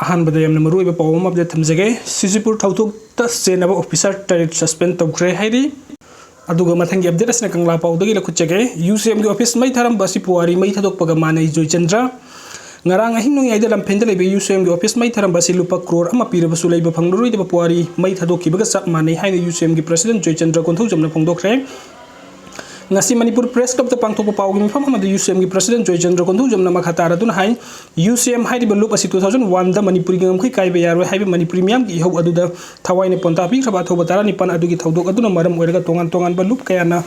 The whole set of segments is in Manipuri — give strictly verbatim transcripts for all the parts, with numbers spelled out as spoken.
ꯑꯍꯥꯟꯕꯗ ꯌꯥꯝꯅ ꯃꯔꯨꯑꯣꯏꯕ ꯄꯥꯎ ꯑꯃ ꯑꯞꯗꯦꯠ ꯊꯝꯖꯒꯦ꯫ ꯁꯤꯖꯤꯄꯨꯔ ꯊꯧꯗꯣꯛꯇ ꯆꯦꯟꯅꯕ ꯑꯣꯐꯤꯁꯥꯔ ꯇꯔꯦꯠ ꯁꯁꯄꯦꯟ ꯇꯧꯈ꯭ꯔꯦ ꯍꯥꯏꯔꯤ꯫ ꯑꯗꯨꯒ ꯃꯊꯪꯒꯤ ꯑꯞꯗꯦꯠ ꯑꯁꯤꯅ ꯀꯪꯂꯥ ꯄꯥꯎꯗꯒꯤ ꯂꯧꯈꯠꯆꯒꯦ꯫ ꯌꯨ ꯁꯤ ꯑꯦꯝꯒꯤ ꯑꯣꯐꯤꯁ ꯃꯩ ꯊꯥꯔꯝꯕ ꯑꯁꯤ ꯄꯨꯋꯥꯔꯤ ꯃꯩ ꯊꯥꯗꯣꯛꯄꯒ ꯃꯥꯟꯅꯩ, ꯖꯣꯏꯆꯟꯗ꯭ꯔ꯫ ꯉꯔꯥꯡ ꯑꯍꯤꯡ ꯅꯣꯡꯌꯥꯏꯗ ꯂꯝꯐꯦꯟꯗ ꯂꯩꯕ ꯌꯨ ꯁꯤ ꯑꯦꯝꯒꯤ ꯑꯣꯐꯤꯁ ꯃꯩ ꯊꯥꯔꯝꯕ ꯑꯁꯤ ꯂꯨꯄꯥ ꯀ꯭ꯔꯣꯔ ꯑꯃ ꯄꯤꯔꯕꯁꯨ ꯂꯩꯕ ꯐꯪꯂꯔꯣꯏꯗꯕ ꯄꯨꯋꯥꯔꯤ ꯃꯩ ꯊꯥꯗꯣꯛꯈꯤꯕꯒ ꯆꯞ ꯃꯥꯟꯅꯩ ꯍꯥꯏꯅ ꯌꯨ ꯁꯤ ꯑꯦꯝꯒꯤ ꯄ꯭ꯔꯁꯤꯗꯦꯟ ꯖꯣꯏꯆꯟꯗ꯭ꯔ ꯀꯣꯟꯊꯧꯖꯝꯅ ꯐꯣꯡꯗꯣꯛꯈ꯭ꯔꯦ꯫ ꯉꯁꯤ ꯃꯅꯤꯄꯨꯔ ꯄ꯭ꯔꯦꯁ ꯀ꯭ꯂꯕꯇ ꯄꯥꯡꯊꯣꯛꯄ ꯄꯥꯎꯒꯤ ꯃꯤꯐꯝ ꯑꯃꯗ ꯌꯨ ꯁꯤ ꯑꯦꯝꯒꯤ ꯄ꯭ꯔꯁꯤꯗꯦꯟ ꯖꯣꯏꯆꯟꯗ꯭ꯔ ꯀꯣꯟꯊꯧꯖꯝꯅ ꯃꯈꯥ ꯇꯥꯔꯗꯨꯅ ꯍꯥꯏ, ꯌꯨ ꯁꯤ ꯑꯦꯝ ꯍꯥꯏꯔꯤꯕ ꯂꯨꯞ ꯑꯁꯤ ꯇꯨ ꯊꯥꯎꯖꯟ ꯋꯥꯟꯗ ꯃꯅꯤꯄꯨꯔꯒꯤ ꯉꯝꯈꯩ ꯀꯥꯏꯕ ꯌꯥꯔꯣꯏ ꯍꯥꯏꯕ ꯃꯅꯤꯄꯨꯔꯤ ꯃꯤꯌꯥꯝꯒꯤ ꯏꯍꯧ ꯑꯗꯨꯗ ꯊꯋꯥꯏꯅ ꯄꯣꯟꯊꯥ ꯄꯤꯈ꯭ꯔꯕ ꯑꯊꯧꯕ ꯇꯔꯥꯅꯤꯄꯥꯟ ꯑꯗꯨꯒꯤ ꯊꯧꯗꯣꯛ ꯑꯗꯨꯅ ꯃꯔꯝ ꯑꯣꯏꯔꯒ ꯇꯣꯉꯥꯟ ꯇꯣꯉꯥꯟꯕ ꯂꯨꯞ ꯀꯌꯥꯅ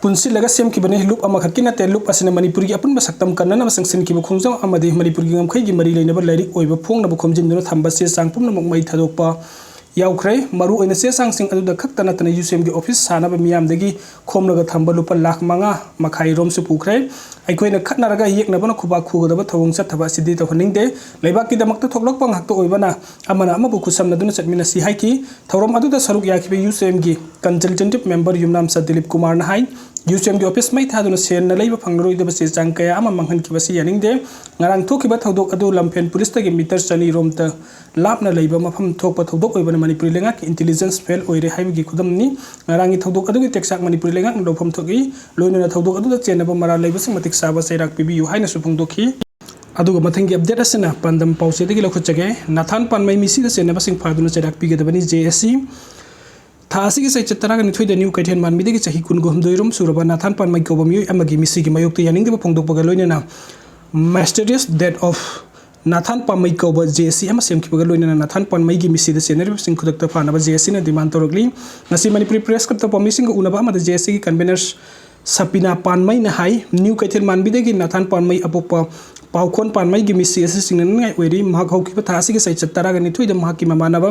ꯄꯨꯟꯁꯤꯜꯂꯒ ꯁꯦꯝꯈꯤꯕꯅꯤ꯫ ꯂꯨꯞ ꯑꯃꯈꯛꯀꯤ ꯅꯠꯇꯦ, ꯂꯨꯞ ꯑꯁꯤꯅ ꯃꯅꯤꯄꯨꯔꯒꯤ ꯑꯄꯨꯟꯕ ꯁꯛꯇꯝ ꯀꯟꯅꯅꯕ ꯆꯪꯁꯤꯟꯈꯤꯕ ꯈꯣꯡꯖꯪ ꯑꯃꯗꯤ ꯃꯅꯤꯄꯨꯔꯒꯤ ꯉꯝꯈꯩꯒꯤ ꯃꯔꯤ ꯂꯩꯅꯕ ꯂꯥꯏꯔꯤꯛ ꯑꯣꯏꯕ ꯐꯣꯡꯅꯕ ꯈꯣꯝꯖꯤꯟꯗꯨꯅ ꯊꯝꯕ ꯆꯦ ꯆꯥꯡ ꯄꯨꯝꯅꯃꯛ ꯃꯩ ꯊꯥꯗꯣꯛꯄ ꯌꯥꯎꯈ꯭ꯔꯦ꯫ ꯃꯔꯨꯑꯣꯏꯅ ꯆꯦ ꯆꯥꯡꯁꯤꯡ ꯑꯗꯨꯗ ꯈꯛꯇ ꯅꯠꯇꯅ ꯌꯨ ꯁꯤ ꯑꯦꯝꯒꯤ ꯑꯣꯐꯤꯁ ꯁꯥꯅꯕ ꯃꯤꯌꯥꯝꯗꯒꯤ ꯈꯣꯝꯂꯒ ꯊꯝꯕ ꯂꯨꯄꯥ ꯂꯥꯈ ꯃꯉꯥ ꯃꯈꯥꯏ ꯔꯣꯝꯁꯨ ꯄꯨꯈ꯭ꯔꯦ꯫ ꯑꯩꯈꯣꯏꯅ ꯈꯠꯅꯔꯒ ꯌꯦꯛꯅꯕꯅ ꯈꯨꯕꯥꯛ ꯈꯨꯒꯗꯕ ꯊꯧꯑꯣꯡ ꯆꯠꯊꯕ ꯑꯁꯤꯗꯤ ꯇꯧꯍꯟꯅꯤꯡꯗꯦ꯫ ꯂꯩꯕꯥꯛꯀꯤꯗꯃꯛꯇ ꯊꯣꯛꯂꯛꯄ ꯉꯥꯛꯇ ꯑꯣꯏꯕꯅ ꯑꯃꯅ ꯑꯃꯕꯨ ꯈꯨꯠꯁꯝꯅꯗꯨꯅ ꯆꯠꯃꯤꯟꯅꯁꯤ ꯍꯥꯏꯈꯤ꯫ ꯊꯧꯔꯝ ꯑꯗꯨꯗ ꯁꯔꯨꯛ ꯌꯥꯈꯤꯕ ꯌꯨ ꯁꯤ ꯑꯦꯝꯒꯤ ꯀꯟꯁꯜꯇꯦꯟꯇꯤꯞ ꯃꯦꯝꯕꯔ ꯌꯨꯝꯅꯥꯝꯆꯥ ꯗꯤꯂꯤꯞ ꯀꯨꯃꯥꯔꯅ ꯍꯥꯏ, ꯌꯨ ꯁꯤ ꯑꯦꯝꯒꯤ ꯑꯣꯐꯤꯁ ꯃꯩ ꯊꯥꯗꯨꯅ ꯁꯦꯟꯅ ꯂꯩꯕ ꯐꯪꯂꯔꯣꯏꯗꯕ ꯆꯦ ꯆꯥꯡ ꯀꯌꯥ ꯑꯃ ꯃꯥꯡꯍꯟꯈꯤꯕ ꯑꯁꯤ ꯌꯥꯅꯤꯡꯗꯦ꯫ ꯉꯔꯥꯡ ꯊꯣꯛꯈꯤꯕ ꯊꯧꯗꯣꯛ ꯑꯗꯨ ꯂꯝꯐꯦꯟ ꯄꯨꯂꯤꯁꯇꯒꯤ ꯃꯤꯇꯔ ꯆꯅꯤ ꯔꯣꯝꯇ ꯂꯥꯞꯅ ꯂꯩꯕ ꯃꯐꯝ ꯊꯣꯛꯄ ꯊꯧꯗꯣꯛ ꯑꯣꯏꯕꯅ ꯃꯅꯤꯄꯨꯔꯤ ꯂꯩꯉꯥꯛꯀꯤ ꯏꯟꯇꯦꯂꯤꯖꯦꯟꯁ ꯐꯦꯜ ꯑꯣꯏꯔꯦ ꯍꯥꯏꯕꯒꯤ ꯈꯨꯗꯝꯅꯤ꯫ ꯉꯔꯥꯡꯒꯤ ꯊꯧꯗꯣꯛ ꯑꯗꯨꯒꯤ ꯇꯦꯛꯆꯥꯛ ꯃꯅꯤꯄꯨꯔꯤ ꯂꯩꯉꯥꯛꯅ ꯂꯧꯐꯝ ꯊꯣꯛꯏ꯫ ꯂꯣꯏꯅꯅ ꯊꯧꯗꯣꯛ ꯑꯗꯨꯗ ꯆꯦꯟꯅꯕ ꯃꯔꯥꯜ ꯂꯩꯕꯁꯤꯡ ꯃꯇꯤꯛ ꯆꯥꯕ ꯆꯩꯔꯥꯛ ꯄꯤꯕꯤꯌꯨ ꯍꯥꯏꯅꯁꯨ ꯐꯣꯡꯗꯣꯛꯈꯤ꯫ ꯑꯗꯨꯒ ꯃꯊꯪꯒꯤ ꯑꯞꯗꯦꯠ ꯑꯁꯤꯅ ꯄꯥꯟꯗꯝ ꯄꯥꯎꯆꯦꯗꯒꯤ ꯂꯧꯈꯠꯆꯒꯦ꯫ ꯅꯥꯊꯥꯟ ꯄꯥꯟꯃꯩ ꯃꯤꯁꯤꯗ ꯆꯦꯟꯅꯕꯁꯤꯡ ꯐꯥꯗꯨꯅ ꯆꯩꯔꯥꯛ ꯄꯤꯒꯗꯕꯅꯤ, ꯖꯦ ꯑꯦ ꯁꯤ꯫ ꯊꯥ ꯑꯁꯤꯒꯤ ꯆꯩꯆꯠ ꯇꯔꯥꯒ ꯅꯤꯊꯣꯏꯗ ꯅ꯭ꯌꯨ ꯀꯩꯊꯦꯜ ꯃꯥꯟꯕꯤꯗꯒꯤ ꯆꯍꯤ ꯀꯨꯟꯒ ꯍꯨꯝꯗꯣꯏ ꯔꯣꯝ ꯁꯨꯔꯕ ꯅꯥꯊꯥꯟ ꯄꯥꯟꯃꯩ ꯀꯧꯕ ꯃꯤꯑꯣꯏ ꯑꯃꯒꯤ ꯃꯤꯁꯤꯒꯤ ꯃꯥꯌꯣꯛꯇ ꯌꯥꯅꯤꯡꯗꯕ ꯐꯣꯡꯗꯣꯛꯄꯒ ꯂꯣꯏꯅꯅ Mysterious Death of ꯅꯥꯊꯥꯟ ꯄꯥꯟꯃꯩ ꯀꯧꯕ ꯖꯦ ꯑꯦ ꯁꯤ ꯑꯃ ꯁꯦꯝꯈꯤꯕꯒ ꯂꯣꯏꯅꯅ ꯅꯥꯊꯥꯟ ꯄꯥꯟꯃꯩꯒꯤ ꯃꯤꯁꯤꯗ ꯆꯦꯟꯅꯔꯤꯕꯁꯤꯡ ꯈꯨꯗꯛꯇ ꯐꯥꯅꯕ ꯖꯦ ꯑꯦ ꯁꯤꯅ ꯗꯤꯃꯥꯟ ꯇꯧꯔꯛꯂꯤ꯫ ꯉꯁꯤ ꯃꯅꯤꯄꯨꯔꯤ ꯄ꯭ꯔꯦꯁ ꯀ꯭ꯂꯕꯇ ꯄꯥꯎꯃꯤꯁꯤꯡꯒ ꯎꯅꯕ ꯑꯃꯗ ꯖꯦ ꯑꯦ ꯁꯤꯒꯤ ꯀꯟꯚꯦꯅꯔ ꯁꯄꯤꯅꯥ ꯄꯥꯟꯃꯩꯅ ꯍꯥꯏ, ꯅ꯭ꯌꯨ ꯀꯩꯊꯦꯜ ꯃꯥꯟꯕꯤꯗꯒꯤ ꯅꯥꯊꯥꯟ ꯄꯥꯟꯃꯩ ꯑꯄꯣꯛꯄ ꯄꯥꯎꯈꯣꯟ ꯄꯥꯟꯃꯩꯒꯤ ꯃꯤꯁꯤ ꯑꯁꯤ ꯆꯤꯡꯅꯅꯤꯡꯉꯥꯏ ꯑꯣꯏꯔꯤ꯫ ꯃꯍꯥꯛ ꯍꯧꯈꯤꯕ ꯊꯥ ꯑꯁꯤꯒꯤ ꯆꯩꯆꯠ ꯇꯔꯥꯒ ꯅꯤꯊꯣꯏꯗ ꯃꯍꯥꯛꯀꯤ ꯃꯃꯥꯟꯅꯕ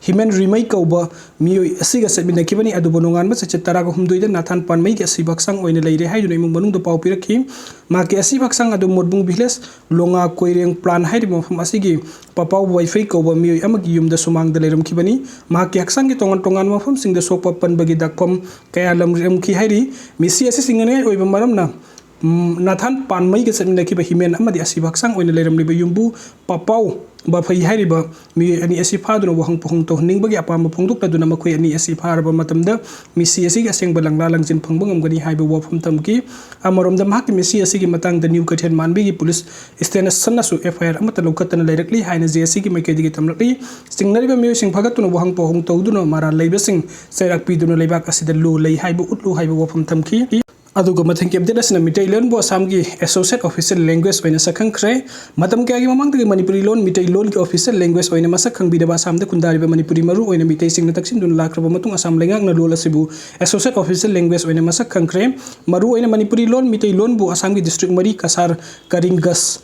ꯍꯤꯃꯦꯟ ꯔꯤꯃꯩ ꯀꯧꯕ ꯃꯤꯑꯣꯏ ꯑꯁꯤꯒ ꯆꯠꯃꯤꯟꯅꯈꯤꯕꯅꯤ, ꯑꯗꯨꯕꯨ ꯅꯣꯡꯉꯥꯟꯕ ꯆꯩꯆꯠ ꯇꯔꯥꯒ ꯍꯨꯝꯗꯣꯏꯗ ꯅꯥꯊꯥꯟ ꯄꯥꯟꯃꯩꯒꯤ ꯑꯁꯤꯕ ꯍꯛꯆꯥꯡ ꯑꯣꯏꯅ ꯂꯩꯔꯦ ꯍꯥꯏꯗꯨꯅ ꯏꯃꯨꯡ ꯃꯅꯨꯡꯗ ꯄꯥꯎ ꯄꯤꯔꯛꯈꯤ꯫ ꯃꯍꯥꯛꯀꯤ ꯑꯁꯤꯕ ꯍꯛꯆꯥꯡ ꯑꯗꯨ ꯃꯣꯠꯕꯨꯡ ꯚꯤꯂꯦꯖ ꯂꯣꯉꯥ ꯀꯣꯏꯔꯦꯡ ꯄ꯭ꯂꯥꯟ ꯍꯥꯏꯔꯤꯕ ꯃꯐꯝ ꯑꯁꯤꯒꯤ ꯄꯄꯥꯎ ꯋꯥꯏꯐꯩ ꯀꯧꯕ ꯃꯤꯑꯣꯏ ꯑꯃꯒꯤ ꯌꯨꯝꯗ ꯁꯨꯃꯥꯡꯗ ꯂꯩꯔꯝꯈꯤꯕꯅꯤ꯫ ꯃꯍꯥꯛꯀꯤ ꯍꯛꯆꯥꯡꯒꯤ ꯇꯣꯉꯥꯟ ꯇꯣꯉꯥꯟꯕ ꯃꯐꯝꯁꯤꯡꯗ ꯁꯣꯛꯄ ꯄꯟꯕꯒꯤ ꯗꯥꯛꯐꯝ ꯀꯌꯥ ꯂꯩꯔꯝꯈꯤ ꯍꯥꯏꯔꯤ꯫ ꯃꯤꯁꯤ ꯑꯁꯤ ꯆꯤꯡꯅꯅꯤꯡꯉꯥꯏ ꯑꯣꯏꯕ ꯃꯔꯝꯅ, ꯎꯝ, ꯅꯥꯊꯥꯟ ꯄꯥꯟꯃꯩꯒ ꯆꯠꯃꯤꯟꯅꯈꯤꯕ ꯍꯤꯃꯦꯟ ꯑꯃꯗꯤ ꯑꯁꯤꯕ ꯍꯛꯆꯥꯡ ꯑꯣꯏꯅ ꯂꯩꯔꯝꯂꯤꯕ ꯌꯨꯝꯕꯨ ꯄꯄꯥꯎ ꯕꯥꯐꯩ ꯍꯥꯏꯔꯤꯕ ꯃꯤꯑꯣꯏ ꯑꯅꯤ ꯑꯁꯤ ꯐꯥꯗꯨꯅ ꯋꯥꯍꯪ ꯄꯥꯎꯍꯪ ꯇꯧꯍꯟꯅꯤꯡꯕꯒꯤ ꯑꯄꯥꯝꯕ ꯐꯣꯡꯗꯣꯛꯂꯗꯨꯅ ꯃꯈꯣꯏ ꯑꯅꯤ ꯑꯁꯤ ꯐꯥꯔꯕ ꯃꯇꯝꯗ ꯃꯤꯁꯤ ꯑꯁꯤꯒꯤ ꯑꯁꯦꯡꯕ ꯂꯪꯂꯥ ꯂꯪꯖꯤꯟ ꯐꯪꯕ ꯉꯝꯒꯅꯤ ꯍꯥꯏꯕ ꯋꯥꯐꯝ ꯊꯝꯈꯤ꯫ ꯑꯃꯔꯣꯝꯗ ꯃꯍꯥꯛꯀꯤ ꯃꯤꯁꯤ ꯑꯁꯤꯒꯤ ꯃꯇꯥꯡꯗ ꯅ꯭ꯌꯨ ꯀꯩꯊꯦꯜ ꯃꯥꯟꯕꯤꯒꯤ ꯄꯨꯂꯤꯁ ꯁ꯭ꯇꯦꯁꯟꯅꯁꯨ F I R ꯑꯃꯠꯇ ꯂꯧꯈꯠꯇꯅ ꯂꯩꯔꯛꯂꯤ ꯍꯥꯏꯅ J C ꯒꯤ ꯃꯥꯏꯀꯩꯗꯒꯤ ꯊꯝꯂꯛꯂꯤ꯫ ꯆꯤꯡꯅꯔꯤꯕ ꯃꯤꯑꯣꯏꯁꯤꯡ ꯐꯥꯒꯠꯇꯨꯅ ꯋꯥꯍꯪ ꯄꯥꯎꯍꯪ ꯇꯧꯗꯨꯅ ꯃꯔꯥꯜ ꯂꯩꯕꯁꯤꯡ ꯆꯩꯔꯥꯛ ꯄꯤꯗꯨꯅ ꯂꯩꯕꯥꯛ ꯑꯁꯤꯗ ꯂꯣ ꯂꯩ ꯍꯥꯏꯕ ꯎꯠꯂꯨ ꯍꯥꯏꯕ ꯋꯥꯐꯝ ꯊꯝꯈꯤ꯫ ꯑꯗꯨꯒ ꯃꯊꯪꯒꯤ ꯑꯞꯗꯦꯠ ꯑꯁꯤꯅ ꯃꯤꯇꯩꯂꯣꯟꯕꯨ ꯑꯁꯥꯝꯒꯤ associate official language ꯑꯣꯏꯅ ꯁꯛꯈꯪꯈ꯭ꯔꯦ꯫ ꯃꯇꯝ ꯀꯌꯥꯒꯤ ꯃꯃꯥꯡꯗꯒꯤ ꯃꯅꯤꯄꯨꯔꯤ ꯂꯣꯟ ꯃꯤꯇꯩꯂꯣꯟꯒꯤ official language ꯑꯣꯏꯅ ꯃꯁꯛ ꯈꯪꯕꯤꯔꯕ ꯑꯁꯥꯝꯗ ꯈꯨꯟꯗꯥꯔꯤꯕ ꯃꯅꯤꯄꯨꯔꯤ ꯃꯔꯨꯑꯣꯏꯅ ꯃꯤꯇꯩꯁꯤꯡꯅ ꯇꯛꯁꯤꯟꯗꯨꯅ ꯂꯥꯛꯈ꯭ꯔꯕ ꯃꯇꯨꯡ ꯑꯁꯥꯝ ꯂꯩꯉꯥꯛꯅ ꯂꯣꯟ ꯑꯁꯤꯕꯨ associate official language ꯑꯣꯏꯅ ꯃꯁꯛ ꯈꯪꯈ꯭ꯔꯦ꯫ ꯃꯔꯨꯑꯣꯏꯅ ꯃꯅꯤꯄꯨꯔꯤ ꯂꯣꯟ ꯃꯤꯇꯩꯂꯣꯟꯕꯨ ꯑꯁꯥꯝꯒꯤ district ꯃꯔꯤ ꯀꯁꯥꯔ, ꯀꯔꯤꯡꯒꯁ,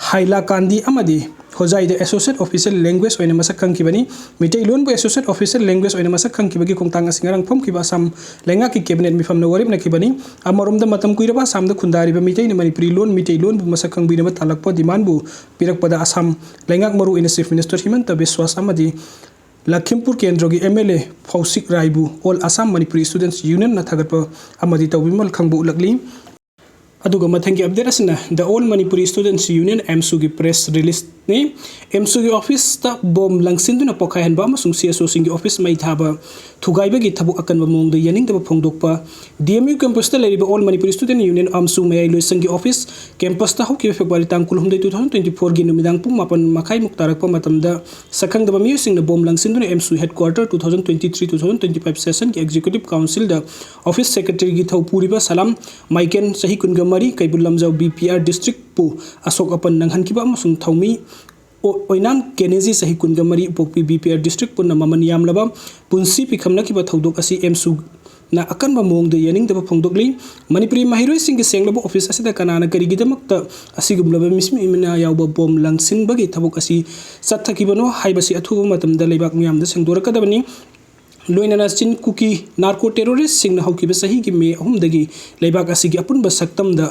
ꯍꯥꯏꯂꯥꯀꯥꯟꯗꯤ ꯑꯃꯗꯤ ꯍꯣꯖꯥꯏꯗ associate official language ꯑꯣꯏꯅ ꯃꯁꯛ ꯈꯪꯈꯤꯕꯅꯤ꯫ ꯃꯤꯇꯩꯂꯣꯟꯕꯨ associate official language ꯑꯣꯏꯅ ꯃꯁꯛ ꯈꯪꯈꯤꯕꯒꯤ ꯈꯣꯡꯊꯥꯡ ꯑꯁꯤ ꯉꯔꯥꯡ ꯐꯝꯈꯤꯕ ꯑꯁꯥꯝ ꯂꯩꯉꯥꯛꯀꯤ cabinet ꯃꯤꯐꯝꯅ ꯋꯥꯔꯦꯞꯅꯈꯤꯕꯅꯤ꯫ ꯑꯃꯔꯣꯝꯗ ꯃꯇꯝ ꯀꯨꯏꯔꯕ ꯑꯁꯥꯝꯗ ꯈꯨꯟꯗꯥꯔꯤꯕ ꯃꯤꯇꯩꯅ ꯃꯅꯤꯄꯨꯔꯤ ꯂꯣꯟ ꯃꯤꯇꯩꯂꯣꯟꯕꯨ ꯃꯁꯛ ꯈꯪꯕꯤꯅꯕ ꯇꯥꯜꯂꯛꯄ demand ꯕꯨ ꯄꯤꯔꯛꯄꯗ ꯑꯁꯥꯝ ꯂꯩꯉꯥꯛ ꯃꯔꯨꯑꯣꯏꯅ Chief Minister ꯍꯤꯃꯟꯇ ꯕꯤꯁ꯭ꯋꯥꯁ ꯑꯃꯗꯤ ꯂꯈꯤꯝꯄꯨꯔ ꯀꯦꯟꯗ꯭ꯔꯒꯤ M L A ꯐꯧꯁꯤꯛ ꯔꯥꯏꯕꯨ All Assam Manipuri Students Union ꯅ ꯊꯥꯒꯠꯄ ꯑꯃꯗꯤ ꯇꯧꯕꯤꯃꯜ ꯈꯪꯕ ꯎꯠꯂꯛꯂꯤ꯫ ꯑꯗꯨꯒ ꯃꯊꯪꯒꯤ ꯑꯞꯗꯦꯠ ꯑꯁꯤꯅ The All Manipuri Students Union, ꯑꯦꯝꯁꯨꯒꯤ press release ꯅꯤ꯫ ꯑꯦꯝꯁꯨꯒꯤ office ꯇ bomb ꯂꯪꯁꯤꯟꯗꯨꯅ ꯄꯣꯈꯥꯏꯍꯟꯕ ꯑꯃꯁꯨꯡ C S O ꯁꯤꯡꯒꯤ office ꯃꯩ ꯊꯥꯕ ꯊꯨꯒꯥꯏꯕꯒꯤ ꯊꯕꯛ ꯑꯀꯟꯕ ꯃꯑꯣꯡꯗ ꯌꯥꯅꯤꯡꯗꯕ ꯐꯣꯡꯗꯣꯛꯄ꯫ D M U campus ꯇ ꯂꯩꯔꯤꯕ All Manipuri Student Union, ꯑꯦꯝꯁꯨ ꯃꯌꯥꯏ ꯂꯣꯏꯁꯪꯒꯤ office campus ꯇ ꯍꯧꯈꯤꯕ February ꯇꯥꯡ ꯀꯨꯟꯍꯨꯝꯗꯣꯏ, two thousand twenty four ꯒꯤ ꯅꯨꯃꯤꯗꯥꯡ ꯄꯨꯡ ꯃꯥꯄꯟ ꯃꯈꯥꯏꯃꯨꯛ ꯇꯥꯔꯛꯄ ꯃꯇꯝꯗ ꯁꯛꯈꯪꯗꯕ ꯃꯤꯑꯣꯏꯁꯤꯡꯅ bomb ꯂꯪꯁꯤꯟꯗꯨꯅ ꯑꯦꯝꯁꯨ headquarter two thousand twenty three, two thousand twenty five session ꯒꯤ executive council ꯗ office secretary ꯒꯤ ꯊꯧ ꯄꯨꯔꯤꯕ ꯁꯂꯥꯝ ꯃꯥꯏꯀꯦꯟ, ꯆꯍꯤ ꯀꯨꯟꯒ ꯃꯔꯤ, Keibul Lamjao B P R district ꯄꯨ ꯑꯁꯣꯛ ꯑꯄꯟ ꯅꯪꯍꯟꯈꯤꯕ ꯑꯃꯁꯨꯡ ꯊꯧꯃꯤ ꯑꯣ-, ꯑꯣꯏꯅꯥꯝ ꯀꯦꯅꯦꯖꯤ, ꯆꯍꯤ ꯀꯨꯟꯒ ꯃꯔꯤ, ꯎꯄꯣꯛꯄꯤ B P R district ꯄꯨꯟꯅ ꯃꯃꯜ ꯌꯥꯝꯂꯕ ꯄꯨꯟꯁꯤ ꯄꯤꯈꯝꯅꯈꯤꯕ ꯊꯧꯗꯣꯛ ꯑꯁꯤ ꯑꯦꯝꯁꯨꯅ ꯑꯀꯟꯕ ꯃꯑꯣꯡꯗ ꯌꯥꯅꯤꯡꯗꯕ ꯐꯣꯡꯗꯣꯛꯂꯤ꯫ ꯃꯅꯤꯄꯨꯔꯤ ꯃꯍꯩꯔꯣꯏꯁꯤꯡꯒꯤ ꯁꯦꯡꯂꯕ office ꯑꯁꯤꯗ ꯀꯅꯥꯅ ꯀꯔꯤꯒꯤꯗꯃꯛꯇ ꯑꯁꯤꯒꯨꯝꯂꯕ ꯃꯤꯁꯃꯤ ꯃꯤꯅꯥ ꯌꯥꯎꯕ bomb ꯂꯪꯁꯤꯟꯕꯒꯤ ꯊꯕꯛ ꯑꯁꯤ ꯆꯠꯊꯈꯤꯕꯅꯣ ꯍꯥꯏꯕꯁꯤ ꯑꯊꯨꯕ ꯃꯇꯝꯗ ꯂꯩꯕꯥꯛ ꯃꯤꯌꯥꯝꯗ ꯁꯦꯡꯗꯣꯔꯛꯀꯗꯕꯅꯤ꯫ ꯂꯣꯏꯅꯅ ꯆꯤꯟ ꯀꯨꯀꯤ narco terrorist ꯁꯤꯡꯅ ꯍꯧꯈꯤꯕ ꯆꯍꯤꯒꯤ ꯃꯦ ꯑꯍꯨꯝꯗꯒꯤ ꯂꯩꯕꯥꯛ ꯑꯁꯤꯒꯤ ꯑꯄꯨꯟꯕ ꯁꯛꯇꯝꯗ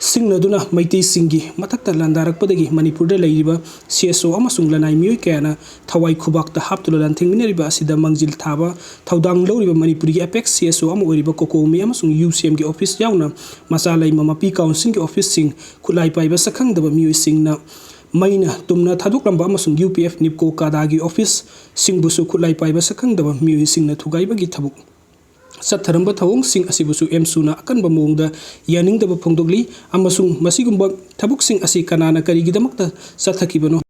ꯁꯤꯡꯅꯗꯨꯅ ꯃꯩꯇꯩꯁꯤꯡꯒꯤ ꯃꯊꯛꯇ ꯂꯥꯟꯗꯥꯔꯛꯄꯗꯒꯤ ꯃꯅꯤꯄꯨꯔꯗ ꯂꯩꯔꯤꯕ C S O ꯑꯃꯁꯨꯡ ꯂꯅꯥꯏ ꯃꯤꯑꯣꯏ ꯀꯌꯥꯅ ꯊꯋꯥꯏ ꯈꯨꯕꯥꯛꯇ ꯍꯥꯞꯇꯨꯅ ꯂꯥꯟꯊꯦꯡꯃꯤꯟꯅꯔꯤꯕ ꯑꯁꯤꯗ ꯃꯥꯡꯖꯤꯜ ꯊꯥꯕ ꯊꯧꯗꯥꯡ ꯂꯧꯔꯤꯕ ꯃꯅꯤꯄꯨꯔꯒꯤ apex C S O ꯑꯃ ꯑꯣꯏꯔꯤꯕ COCOMI ꯑꯃꯁꯨꯡ U C M ꯒꯤ office ꯌꯥꯎꯅ ꯃꯆꯥ ꯂꯩꯃ ꯃꯄꯤ council ꯒꯤ office ꯁꯤꯡ, ꯈꯨꯠꯂꯥꯏ ꯄꯥꯏꯕ ꯁꯛꯈꯪꯗꯕ ꯃꯤꯑꯣꯏꯁꯤꯡꯅ ꯃꯩꯅ ꯇꯨꯝꯅ ꯊꯥꯗꯣꯛꯂꯝꯕ ꯑꯃꯁꯨꯡ ꯌꯨ ꯄꯤ ꯑꯦꯐ ꯅꯤꯞꯀꯣ ꯀꯥꯗꯥꯒꯤ ꯑꯣꯐꯤꯁꯁꯤꯡꯕꯨꯁꯨ ꯈꯨꯠꯂꯥꯏ ꯄꯥꯏꯕ ꯁꯛꯈꯪꯗꯕ ꯃꯤꯑꯣꯏꯁꯤꯡꯅ ꯊꯨꯒꯥꯏꯕꯒꯤ ꯊꯕꯛ ꯆꯠꯊꯔꯝꯕ ꯊꯧꯑꯣꯡꯁꯤꯡ ꯑꯁꯤꯕꯨꯁꯨ ꯑꯦꯝꯁꯨꯅ ꯑꯀꯟꯕ ꯃꯑꯣꯡꯗ ꯌꯥꯅꯤꯡꯗꯕ ꯐꯣꯡꯗꯣꯛꯂꯤ ꯑꯃꯁꯨꯡ ꯃꯁꯤꯒꯨꯝꯕ ꯊꯕꯛꯁꯤꯡ ꯑꯁꯤ ꯀꯅꯥꯅ ꯀꯔꯤꯒꯤꯗꯃꯛꯇ ꯆꯠꯊꯈꯤꯕꯅꯣ,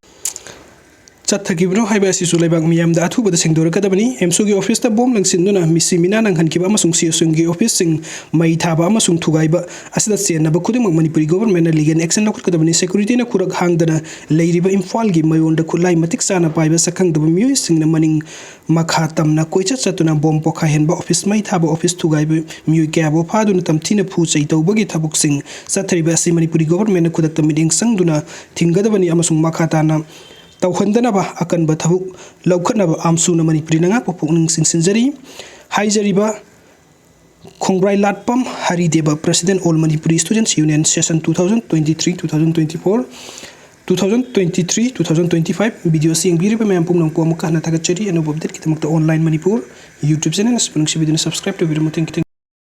ꯆꯠꯊꯈꯤꯕꯅꯣ ꯍꯥꯏꯕ ꯑꯁꯤꯁꯨ ꯂꯩꯕꯥꯛ ꯃꯤꯌꯥꯝꯗ ꯑꯊꯨꯕꯗ ꯁꯦꯡꯗꯣꯔꯛꯀꯗꯕꯅꯤ꯫ ꯑꯦꯝꯁꯨꯒꯤ ꯑꯣꯐꯤꯁꯇ ꯕꯣꯝ ꯂꯪꯁꯤꯟꯗꯨꯅ ꯃꯤꯁꯤ ꯃꯤꯅꯥ ꯅꯪꯍꯟꯈꯤꯕ ꯑꯃꯁꯨꯡ ꯁꯤ ꯑꯦꯁ ꯌꯨꯒꯤ ꯑꯣꯐꯤꯁꯁꯤꯡ ꯃꯩ ꯊꯥꯕ ꯑꯃꯁꯨꯡ ꯊꯨꯒꯥꯏꯕ ꯑꯁꯤꯗ ꯆꯦꯟꯅꯕ ꯈꯨꯗꯤꯡꯃꯛ ꯃꯅꯤꯄꯨꯔꯤ ꯒꯣꯚꯔꯟꯃꯦꯟꯠꯅ ꯂꯤꯒꯦꯜ ꯑꯦꯛꯁꯟ ꯂꯧꯈꯠꯀꯗꯕꯅꯤ꯫ ꯁꯦꯀ꯭ꯌꯨꯔꯤꯇꯤꯅ ꯈꯨꯔꯛ ꯍꯥꯡꯗꯅ ꯂꯩꯔꯤꯕ ꯏꯝꯐꯥꯜꯒꯤ ꯃꯌꯣꯟꯗ ꯈꯨꯠꯂꯥꯏ ꯃꯇꯤꯛ ꯆꯥꯅ ꯄꯥꯏꯕ ꯁꯛꯈꯪꯗꯕ ꯃꯤꯑꯣꯏꯁꯤꯡꯅ ꯃꯅꯤꯡ ꯃꯈꯥ ꯇꯝꯅ ꯀꯣꯏꯆꯠ ꯆꯠꯇꯨꯅ ꯕꯣꯝ ꯄꯣꯈꯥꯏꯍꯟꯕ, ꯑꯣꯐꯤꯁ ꯃꯩ ꯊꯥꯕ, ꯑꯣꯐꯤꯁ ꯊꯨꯒꯥꯏꯕ, ꯃꯤꯑꯣꯏ ꯀꯌꯥꯕꯨ ꯐꯥꯗꯨꯅ ꯇꯝꯊꯤꯅ ꯐꯨ ꯆꯩ ꯇꯧꯕꯒꯤ ꯊꯕꯛꯁꯤꯡ ꯆꯠꯊꯔꯤꯕ ꯑꯁꯤ ꯃꯅꯤꯄꯨꯔꯤ ꯒꯣꯚꯔꯟꯃꯦꯟꯠꯅ ꯈꯨꯗꯛꯇ ꯃꯤꯠꯌꯦꯡ ꯆꯪꯗꯨꯅ ꯊꯤꯡꯒꯗꯕꯅꯤ ꯑꯃꯁꯨꯡ ꯃꯈꯥ ꯇꯥꯅ ꯇꯧꯍꯟꯗꯅꯕ ꯑꯀꯟꯕ ꯊꯕꯛ ꯂꯧꯈꯠꯅꯕ ꯑꯦꯝꯁꯨꯅ ꯃꯅꯤꯄꯨꯔꯤ ꯅꯉꯥꯛꯄ ꯄꯨꯛꯅꯤꯡ ꯆꯤꯡꯁꯤꯟꯖꯔꯤ꯫ ꯍꯥꯏꯖꯔꯤꯕ ꯈꯣꯡꯕ꯭ꯔꯥꯏ ꯂꯥꯠꯄꯝ ꯍꯔꯤꯗꯦꯕ, President All Manipuri Students Union, session two thousand twenty-three, two thousand twenty-four, two thousand twenty-three, two thousand twenty-five video ꯑꯁꯤ ꯌꯦꯡꯕꯤꯔꯤꯕ ꯃꯌꯥꯝ ꯄꯨꯝꯅꯃꯛꯄꯨ ꯑꯃꯨꯛꯀ ꯍꯟꯅ ꯊꯥꯒꯠꯆꯔꯤ꯫ ꯑꯅꯧꯕ update ꯀꯤꯗꯃꯛꯇ Online Manipur YouTube channel ꯑꯁꯤꯕꯨ ꯅꯨꯡꯁꯤꯕꯤꯗꯨꯅ subscribe ꯇꯧꯕꯤꯔꯝꯃꯨ꯫ Thank you, thank you.